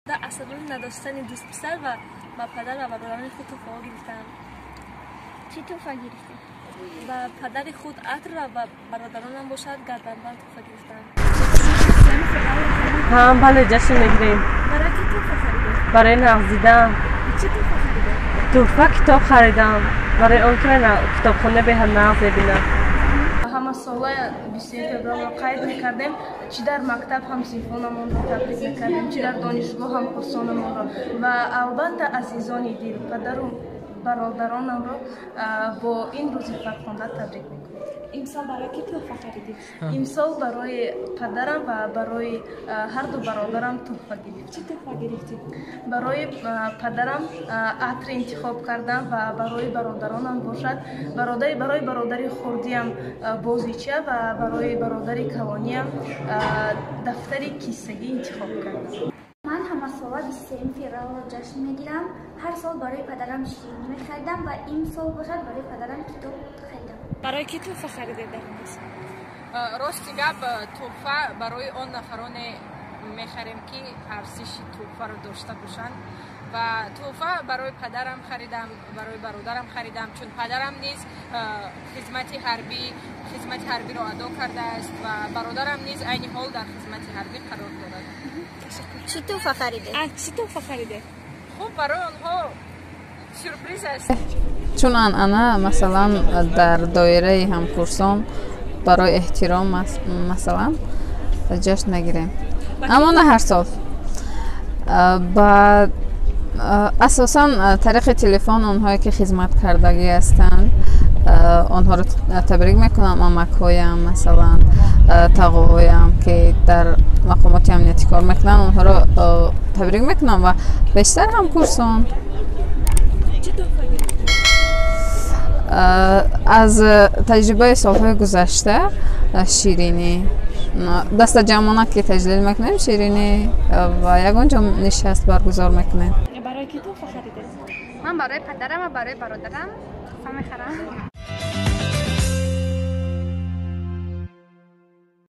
Аз сабаби надоштани дӯстписар ва ба падар ва бародарони худ тӯҳфаҳо гирифтам. Чӣ тӯҳфа гирифтӣ? Ба падари худ атр ва ба бародаронам бошад гарданбанд тӯҳфа гирифтам. Ҳам, бале, ҷашн мегирем. Барои кӣ тӯҳфа харидед? Барои нағздидам. Чӣ тӯҳфа харидед? Тӯҳфа китоб харидам, барои он ки ман китобхона беҳад нағз мебинам. Ҳамасола 21 февралро қайд мекардем, чӣ дар мактаб ҳамсинфонамонро табрик мекардем, чӣ дар донишгоҳ ҳамкурсонамонро ва албатта азизони дил, падару бародаронамро бо ин рӯзи фархунда табрик мекунем. Имсол барои кӣ тӯҳфа харидед? Имсол барои падарам ва барои ҳарду бародарам тӯҳфа гирифтам. Чӣ тӯҳфа гирифтед? Барои падарам атр интихоб кардам ва барои бародаронам бошад барои бародари хурдиам бозича ва барои бародари калониам дафтари киссагӣ интихоб кардам. Ман ҳамасола 23 февралро ҷашн мегирам. Ҳар сол барои падарам ширинӣ мехаридам ва имсол бошад барои падарам китоб харидам. Барои кӣ тӯҳфа харидед дар ин рӯз? Рости гап, тӯҳфа барои он нафароне мехарем, ки арзиши тӯҳфаро дошта бошанд, ва тӯҳфа барои падарам харидам, барои бародарам харидам, чун падарам низ хизмати ҳарбиро адо кардааст ва бародарам низ айни ҳол дар хизмати ҳарбӣ қарор дорад. Чӣ тӯҳфа харидед? Чӣ тӯҳфа харидед? Хуб, барои онҳо сюрприз аст. Чун анъана, масалан, дар доираи ҳамкурсон барои эҳтиром, масалан, ҷашн мегирем, аммо на ҳар сол. Ба асосан тариқи телефон онҳое ки хизмат кардагӣ ҳастанд, онҳоро табрик мекунам. Амакҳоям, масалан, тағоҳоям, ки дар мақомоти амниятӣ кор мекунанд, онҳоро табрик мекунам ва бештар ҳамкурсон. Чӣ тӯҳфа гирифтед? Аз таҷрибаи солҳои гузашта ширинӣ, дастаҷамъона ки таҷлил мекунем, ширинӣ ва ягон ҷо нишаст баргузор мекунем. Барои кӣ тӯҳфа харидед? Ман барои падарам ва барои бародарам тӯҳфа мехарам.